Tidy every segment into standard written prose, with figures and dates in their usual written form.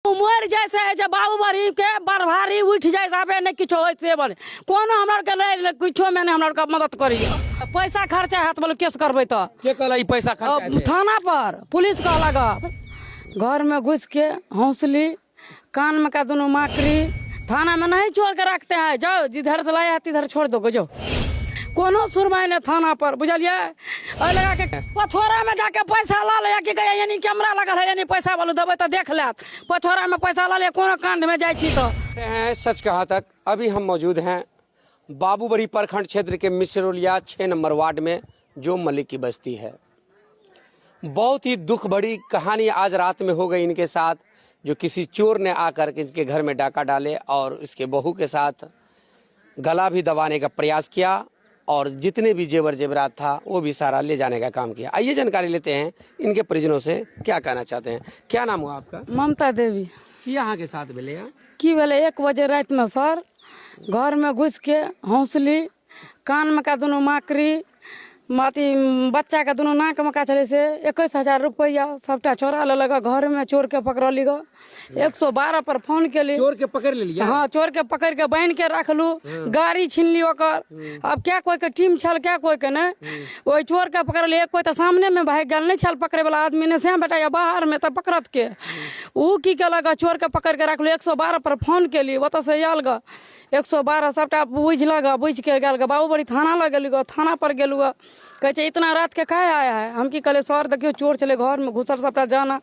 मरि जाइ से जे बाबू बड़ी के बरभारी उठि जाइ से आबे नहि किछो होइ से बने कोनो हमरा आरके नहि किछोमे नहि हमरा आरके मदद करैए। पैसा खर्चा हैत बोलो केस करबै तऽ। के कहला ई पैसा खर्चा हेतै? थाना पर पुलिस कहलक। घर में घुस के हौसली कान में का दोनों माकरी थाना में नहीं चोर के रखते हैं, जाओ जिधर से लाया तिधर छोड़ दो जाओ। कोनो सुनवाई नहीं थाना पर, बुझलिए। एहि लगा के पथोरा में जाके पैसा ला ले की कहिया, यानी कैमरा लगल है, यानी पैसा वालू देबै तऽ देख लेत। पथोरा में पैसा ला ले कोनो कांड में जाइ छी तऽ। हैं सच कहा तक अभी हम मौजूद हैं बाबूबड़ी प्रखंड क्षेत्र के मिश्रोलिया 6 नंबर वार्ड में, जो मलिक की बस्ती है। बहुत ही दुख भरी कहानी आज रात में हो गई इनके साथ, जो किसी चोर ने आकर के इनके घर में डाका डाले और इसके बहू के साथ गला भी दबाने का प्रयास किया और जितने भी जेवर जेवरात था वो भी सारा ले जाने का काम किया। आइए जानकारी लेते हैं इनके परिजनों से, क्या कहना चाहते हैं। क्या नाम हुआ आपका? ममता देवी। की अहाँ के साथ भेलै हँ? की भेलै, 1 बजे रातिमे सर घरमे घुसिके हौसली कानमे का दुनू माकरी अथी बच्चाके दुनू नाकमे का छलै से 21,000 रुपैआ सबटा चोरा लेलक। घरमे चोरके पकड़ली गऽ, 112 पर फोन केली। चोर के पकड़ लेलियै? हँ, चोर के पकड़ के बान्हि के रखलू, गाड़ी छीनली ओकर। अब क्या कोई के टीम छल क्या कोई के नहि, ओहि चोर के पकड़ली। एक कोई तऽ सामने मे भागि गेल, नहि छल पकड़े वाला आदमी नहि से बेटा या बाहर मे तऽ पकड़त के। ओ की केलक, चोर के पकड़ के रखलू, 112 पर फोन केली। ओतऽ से आयल गऽ 112, सबटा बुझलक, बुझि के गेल गऽ बाबूबड़ी थाना लग गेली गऽ। थाना पर गेलू गऽ, कहै छै इतना रात के काहे आया है। हम की कहलियै सर देखियौ चोर छलै घरमे घुसल, सबटा जाना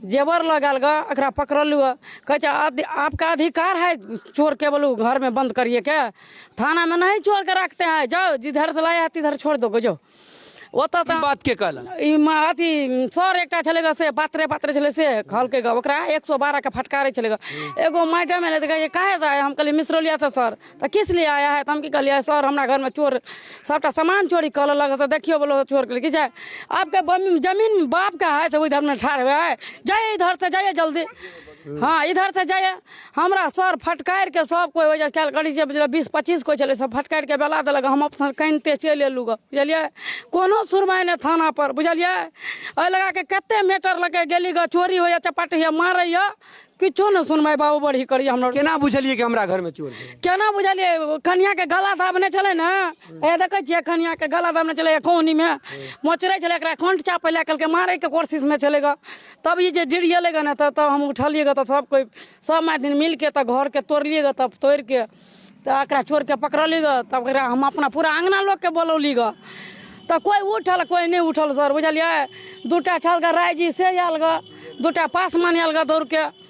जेवर लऽ गेल गऽ, एकरा पकड़लू गऽ। कहै छै आपका अधिकार है चोर के बोलू घर में बंद करिए के। थाना में नहीं चोर के रखते हैं, जाओ जिधर से लाया है तिधर छोड़ दो जाओ। ओतऽ ई बात के कहलक? ई अथी सर एकटा छलै गऽ से पातरे पातरे छलै से कहलकै गऽ, ओकरा 112 के फटकारै छलै गऽ। एगो मैडम एलै तऽ कहै काहे से आया। हम कहलियै मिश्रौलिया से सर। तऽ किस लिए आया है? तऽ हम की कहलियै सर हमरा घरमे चोर सबटा सामान चोरी कऽ लेलक से देखियौ बोलो चोर के की छै। आपके जमीन बाप का है से उधर में ठाढ़ हुए है, जाइए इधर से जाइए जल्दी, हाँ इधर से जाइए। हमरा सर फटकारि के सब कोइ ओहि जे करै छै 20-25 कोइ छलै, सब फटकारि के बेला देलक। हम अपना कानिते चलि एलहुँ गऽ, बुझलियै। कोनो सुनवाइ नहि थाना पर, बुझलियै। एहि लगा के कते मैटर लऽ के गेली गऽ, चोरी होइए चपाटी होइए मारैए, किछो नहि सुनवाइ बाबू बड़ी करैए हमरा। केना बुझलियै कि हमरा घर में चोर छै? केना बुझलियै, कनिया के गला दाबने छलै ने, ए देखै छियै कनिया के गला दाबने छलै, कोहनी मे मोचरै छलै, एकरा कंठ चापै लए कहलकै मारै के कोशिश मे छलै गऽ। तब ई जे डिरियेलै गऽ ने तब हम उठलियै गऽ, तऽ सब कोइ सब माय मिल के तऽ घर के तोड़लियै गऽ। तब तोड़ि के तऽ एकरा चोर के पकड़ली गऽ, तब एकरा हम अपना पूरा अङ्गना लोकके बोलौली गऽ, तऽ कोइ उठल कोइ नहि उठल सर, बुझलियै। 2टा छल गऽ रायजी से आयल गऽ, 2टा पासमान आयल गऽ दौड़ के।